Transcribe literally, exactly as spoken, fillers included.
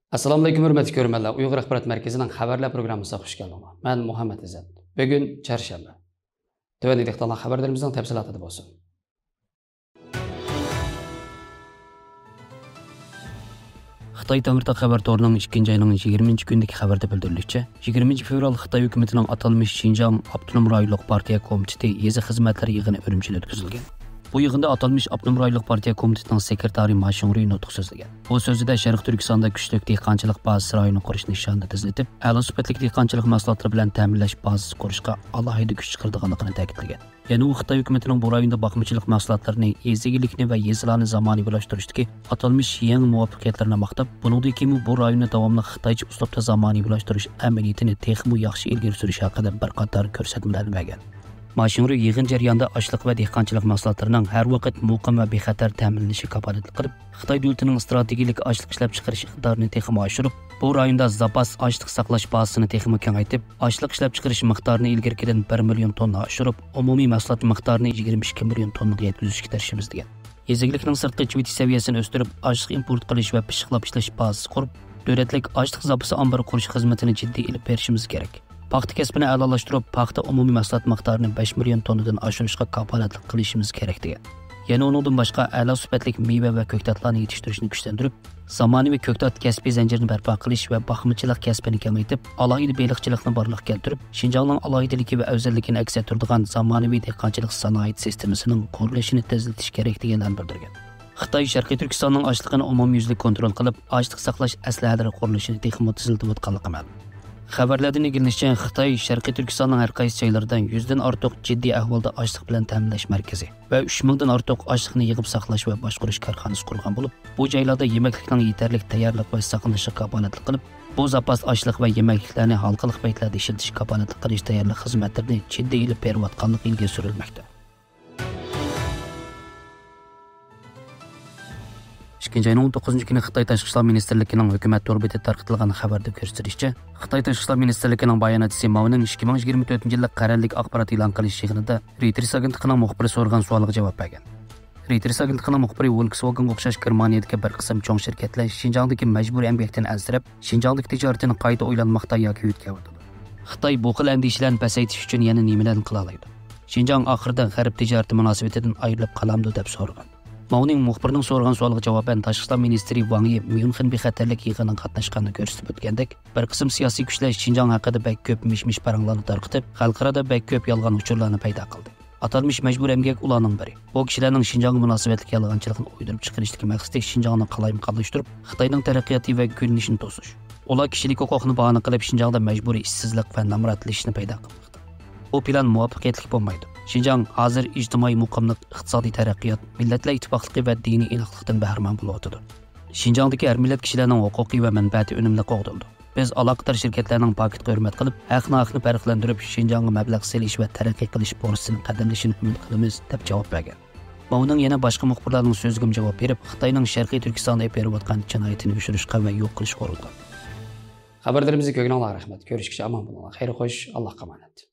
ئەسسالامۇئەلەيكۇم، ھۆرمەتلىك كۆرۈرمەنلەر. ئۇيغۇر ئاخبارات مەركىزىنىڭ خەۋەرلەر پروگراممىسىغا خۇش كەلدىڭلار. مەن مۇھەممەت ئىززەت. بۈگۈن چارشەنبە. تۆۋەندە دىققەتلەر خەۋەرلىرىمىزنىڭ تەپسىلاتىدا بولسۇن. خىتاي تەڭرىتاغ خەۋەر تورىنىڭ ئىككىنچى ئاينىڭ يىگىرمىنچى كۈنىدىكى خەۋىرىدە بىلدۈرۈلۈشىچە، يىگىرمىنچى فېۋرال خىتاي ھۆكۈمىتىنىڭ ئاتالمىش شىنجاڭ ئاپتونوم رايونلۇق پارتىيە كومىتېتى يېزا خىزمەتلەر يىغىنى ئۈرۈمچىدە ئۆتكۈزۈلگەن. بۇ يىغىندا ئاتالمىش ئاپتونوم رايونلۇق پارتىيە كومىتېتىنىڭ سېكرېتارى ما شىڭرۇي نۇتۇق سۆزلىگەن. بۇ سۆزىدە شەرقىي تۈركىستاندا كۈچلۈك دېھقانچىلىق بازىسى رايونى قۇرۇش نىشانىنى تېزلىتىپ، ئەلا سۈپەتلىك دېھقانچىلىق مەھسۇلاتلىرى بىلەن تەمىنلەش بازىسى قۇرۇشقا ئالاھىدە كۈچ چىقىرىدىغانلىقىنى تەكىتلىگەن. يەنە ئۇ خىتاي ھۆكۈمىتىنىڭ بۇ رايوندا باقمىچىلىق مەھسۇلاتلىرىنى، يېزا ئىگىلىكىنى ۋە يېزىلارنى زامانىۋىلاشتۇرۇشتىكى ئاتالمىش يېڭى مۇۋەپپەقىيەتلىرىنى ماختاپ، بۇنىڭدىن كېيىنمۇ بۇ رايوننى داۋاملىق خىتايچە ئۇسلۇبتا زامانىۋىلاشتۇرۇش ئەمەلىيىتىنى تېخىمۇ ياخشى ئىلگىرى سۈرۈش ھەققىدە بىر قاتار كۆرسەتمىلەرنى بەرگەن. ما شىڭرۇي يىغىن جەريانىدا ئاشلىق ۋە دېھقانچىلىق مەھسۇلاتلىرىنىڭ ھەر ۋاقىت مۇقىم ۋە بىخەتەر تەمىنلىنىشىگە كاپالەتلىك قىلىپ، خىتاي دۆلىتىنىڭ ئىستراتېگىيەلىك ئاشلىق ئىشلەپچىقىرىش ئىقتىدارىنى تېخىمۇ ئاشۇرۇپ، بۇ رايوندا زاپاس ئاشلىق ساقلاش بازىسىنى تېخىمۇ كېڭەيتىپ، ئاشلىق ئىشلەپچىقىرىش مىقدارىنى ئىلگىرىكىدىن بىر مىليون توننا ئاشۇرۇپ، ئومۇمىي مەھسۇلات مىقدارىنى يىگىرمە ئىككى مىليون توننىغا يەتكۈزۈشكە تىرىشىمىز، دېگەن. يېزا ئىگىلىكىنىڭ سىرتقى چىۋىتى سەۋىيەسىنى ئۆستۈرۈپ، ئاشلىق ئىمپورت قىلىش ۋە پىششىقلاپ ئىشلەش بازىسى قۇرۇپ، دۆلەتلىك ئاشلىق زاپىسى ئامبىرى قۇرۇش خىزمىتىنى جىددىي ئېلىپ بېرىشىمىز كېرەك. پاختا كەسپىنى ئەلالاشتۇرۇپ، پاختا ئومۇمىي مەھسۇلات مىقدارىنى بەش مىليون توننىدىن ئاشۇرۇشقا كاپالەتلىك قىلىشىمىز كېرەك، دېگەن. يەنە ئۇنىڭدىن باشقا، ئەلا سۈپەتلىك مېۋە ۋە كۆكتاتلارنى يېتىشتۈرۈشنى كۈچلەندۈرۈپ، زامانىۋى كۆكتات كەسپىي زەنجىرىنى بەرپا قىلىش ۋە باقمىچىلىق كەسپىنى كېڭەيتىپ، ئالاھىدە بېلىقچىلىقنى بارلىققا كەلتۈرۈپ، شىنجاڭنىڭ ئالاھىدىلىكى ۋە ئەۋزەللىكىنى ئەكس ئەتتۈرىدىغان زامانىۋى دېھقانچىلىق سانائەت سىستېمىسىنىڭ قۇرۇلۇشىنى تېزلىتىش كېرەك، دېگەنلەرنى بىلدۈرگەن. خىتاي شەرقىي تۈركىستاننىڭ ئاشلىقىنى ئومۇميۈزلۈك كونترول قىلىپ، ئاشلىق ساقلاش ئەسلىھەلىرى قۇرۇلۇشىنى تېخىمۇ تېزلىتىۋاتقانلىقى مەلۇم. خەۋەرلەردىن ئىگىلىنىشىچە، خىتاي شەرقىي تۈركىستاننىڭ ھەر قايسى جايلىرىدا يۈزدىن ئارتۇق جىددىي ئەھۋالدا ئاشلىق بىلەن تەمىنلەش مەركىزى ۋە ئۈچ مىڭدىن ئارتۇق ئاشلىقنى يىغىپ ساقلاش ۋە باشقۇرۇش كارخانىسى قۇرغان بولۇپ، بۇ جايلاردا يېمەكلىكنىڭ يېتەرلىك تەييارلىق ۋە ساقلىنىشىغا كاپالەتلىك قىلىپ، بۇ زاپاس ئاشلىق ۋە يېمەكلىكلەرنى ھالقىلىق پەيتلەردە ئىشلىتىشكە كاپالەتلىك قىلىش تەييارلىق خىزمەتلىرىنى جىددىي ئېلىپ بېرىۋاتقانلىقى ئىلگىرى سۈرۈلمەكتە. ئىككىنچى ئاينىڭ ئون توققۇزىنچى كۈنى خىتاي تاشقى ئىشلار مىنىستىرلىكىنىڭ ھۆكۈمەت تور بېتىدە تارقىتىلغان خەۋەردە كۆرسىتىلىشىچە، خىتاي تاشقى ئىشلار مىنىستىرلىكىنىڭ باياناتچىسى ماۋنىڭ ئىككى مىڭ يىگىرمە تۆتىنچى يىللىق قەرەللىك ئاخبارات ئېلان قىلىش يىغىنىدا رويتېرس ئاگېنتلىقىنىڭ مۇخبىرى سورىغان سوئالىغا جاۋاب بەرگەن. رويتېرس ئاگېنتلىقىنىڭ مۇخبىرى ۋولكسۋاگېنغا ئوخشاش گېرمانىيەدىكى بىر قىسىم چوڭ شىركەتلەر شىنجاڭدىكى مەجبۇرىي ئەمگەكتىن ئەنسىرەپ، شىنجاڭدىكى تىجارىتىنى قايتا ئويلانماقتا ياكى يۆتكەۋاتىدۇ. خىتاي بۇ خىل ئەندىشىلەرنى پەسەيتىش ئۈچۈن يەنە نېمىلەرنى قىلالايدۇ؟ شىنجاڭ ئاخىرىدا غەرب تىجارىتى مۇناسىۋىتىدىن ئايرىلىپ قالامدۇ، دەپ سورىغان. ماۋنىڭ مۇخبىرنىڭ سورىغان سوئالىغا جاۋابەن تاشقى ئىشلار مىنىستىرى ۋاڭ يى ميۇنخېن بىخەتەرلىك يىغىنىغا قاتناشقاندا كۆرسىتىپ ئۆتكەندەك، بىر قىسىم سىياسىي كۈچلەر شىنجاڭ ھەققىدە بەك كۆپ مىش-مىش پاراڭلارنى تارقىتىپ، خەلقئارادا بەك كۆپ يالغان ئۇچۇرلارنى پەيدا قىلدى. ئاتالمىش مەجبۇرىي ئەمگەك ئۇلارنىڭ بىرى. بۇ كىشىلەرنىڭ شىنجاڭغا مۇناسىۋەتلىك يالغانچىلىقنى ئويدۇرۇپ چىقىرىشتىكى مەقسىتى شىنجاڭنى قالايمىقانلاشتۇرۇپ، خىتاينىڭ تەرەققىياتى ۋە گۈللىنىشىنى توسۇش. ئۇلار كىشىلىك ھوقۇقنى باھانە قىلىپ، شىنجاڭدا مەجبۇرىي ئىشسىزلىق ۋە نامراتلىشىشنى پەيدا قىلماقتا. بۇ پىلان مۇۋەپپەقىيەتلىك بولمايدۇ. شىنجاڭ ھازىر ئىجتىمائىي مۇقىملىق، ئىقتىسادىي تەرەققىيات، مىللەتلەر ئىتتىپاقلىقى ۋە دىنىي ئىناقلىقتىن بەھرىمەن بولۇۋاتىدۇ. شىنجاڭدىكى ھەر مىللەت كىشىلەرنىڭ ھوقۇقى ۋە مەنپەئەتى ئۈنۈملۈك قوغدىلىدۇ. بىز ئالاقىدار شىركەتلەرنىڭ پاكىتقا ھۆرمەت قىلىپ، ھەق-ناھەقنى پەرقلەندۈرۈپ، شىنجاڭغا مەبلەغ سېلىش ۋە تەرەققىي قىلىش پۇرسىتىنى قەدىرلىشىنى ئۈمىد قىلىمىز، دەپ جاۋاب بەرگەن. ماۋنىڭ يەنە باشقا مۇخبىرلارنىڭ سۆزىگىمۇ جاۋاب بېرىپ، خىتاينىڭ شەرقىي تۈركىستاندا ئېلىپ بېرىۋاتقان جىنايىتىنى يوشۇرۇشقا ۋە يوق قىلىشقا ئۇرۇنغان. خەۋەرلىرىمىزنى كۆرگىنىڭلارغا رەھمەت. كۆرۈشكىچە ئامان بولۇڭلار. خەير خوش، ئاللاھقا ئامانەت.